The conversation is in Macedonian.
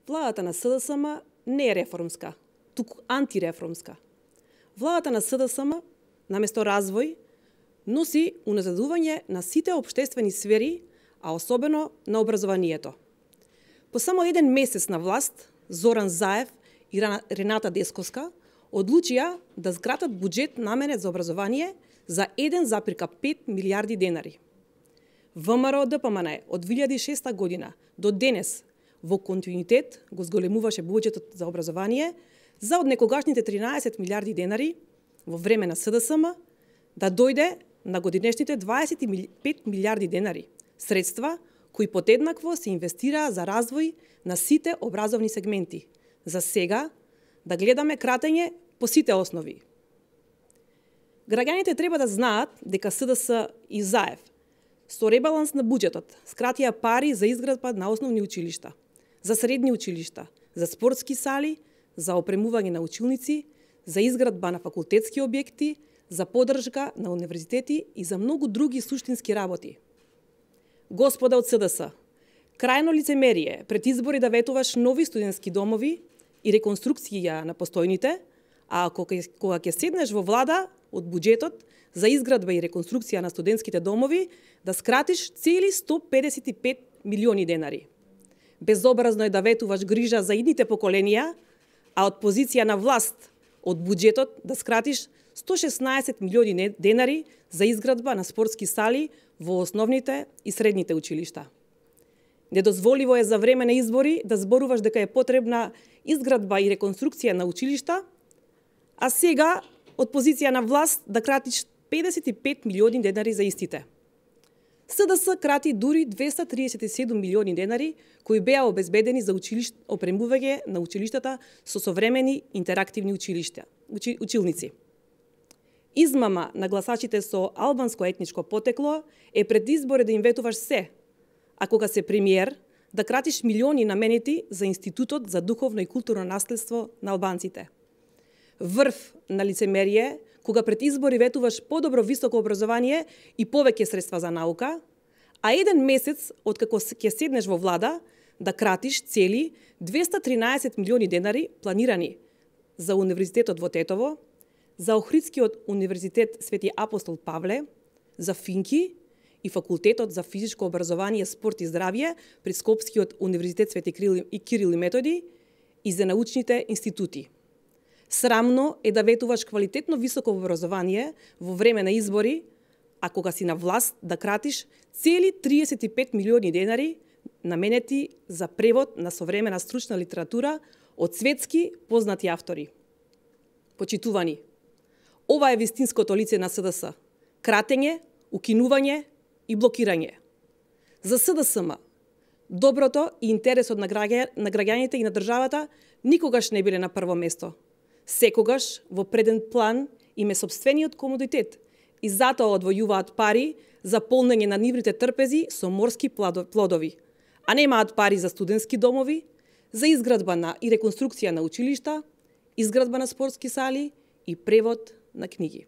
Владата на СДСМ не е реформска, туку антиреформска. Владата на СДСМ, наместо развој, носи уназадување на сите општествени сфери, а особено на образованието. По само еден месец на власт, Зоран Заев и Рената Десковска одлучија да згратат буџет наменет за образование за 1,5 милиарди денари. ВМРО ДПМН од 2006 година до денес во континуитет го зголемуваше буџетот за образование за од некогашните 13 милиарди денари во време на СДСМ да дојде на годинешните 25 милиарди денари, средства кои подеднакво се инвестираа за развој на сите образовни сегменти. За сега да гледаме кратење по сите основи. Граѓаните треба да знаат дека СДС и Заев со ребаланс на буџетот скратија пари за изградба на основни училишта, за средни училишта, за спортски сали, за опремување на училници, за изградба на факултетски објекти, за поддршка на универзитети и за многу други суштински работи. Господа од СДС, крајно лицемерие пред избори да ветуваш нови студентски домови и реконструкција на постојните, а кога ќе седнеш во влада од буџетот за изградба и реконструкција на студентските домови, да скратиш цели 155 милиони денари. Безобразно е да ветуваш грижа за идните поколенија, а од позиција на власт од буџетот да скратиш 116 милиони денари за изградба на спортски сали во основните и средните училишта. Недозволиво е за време на избори да зборуваш дека е потребна изградба и реконструкција на училишта, а сега од позиција на власт да кратиш 55 милиони денари за истите. СДС крати дури 237 милиони денари кои беа обезбедени за опремување на училиштата со современи интерактивни училници. Измама на гласачите со албанско етничко потекло е пред избори да им ветуваш се, а кога се премиер да кратиш милиони наменети за Институтот за духовно и културно наследство на албанците. Врв на лицемерие кога пред избори ветуваш подобро високо образование и повеќе средства за наука, а еден месец откако ќе седнеш во влада да кратиш цели 213 милиони денари планирани за Универзитетот во Тетово, за Охридскиот универзитет Свети Апостол Павле, за Финки и Факултетот за физичко образование, спорт и здравје при Скопскиот универзитет Свети Кирил и Методи и за научните институти. Срамно е да ветуваш квалитетно високо образование во време на избори, а кога си на власт да кратиш цели 35 милиони денари наменети за превод на современа стручна литература од светски познати автори. Почитувани, ова е вистинското лице на СДС. Кратење, укинување и блокирање. За СДСМ, доброто и интересот на граѓаните и на државата никогаш не биле на прво место. Секогаш во преден план им е сопствениот комодитет и затоа одвојуваат пари за полнење на нивните трпези со морски плодови, а немаат пари за студентски домови, за изградба и реконструкција на училишта, изградба на спортски сали и превод на книги.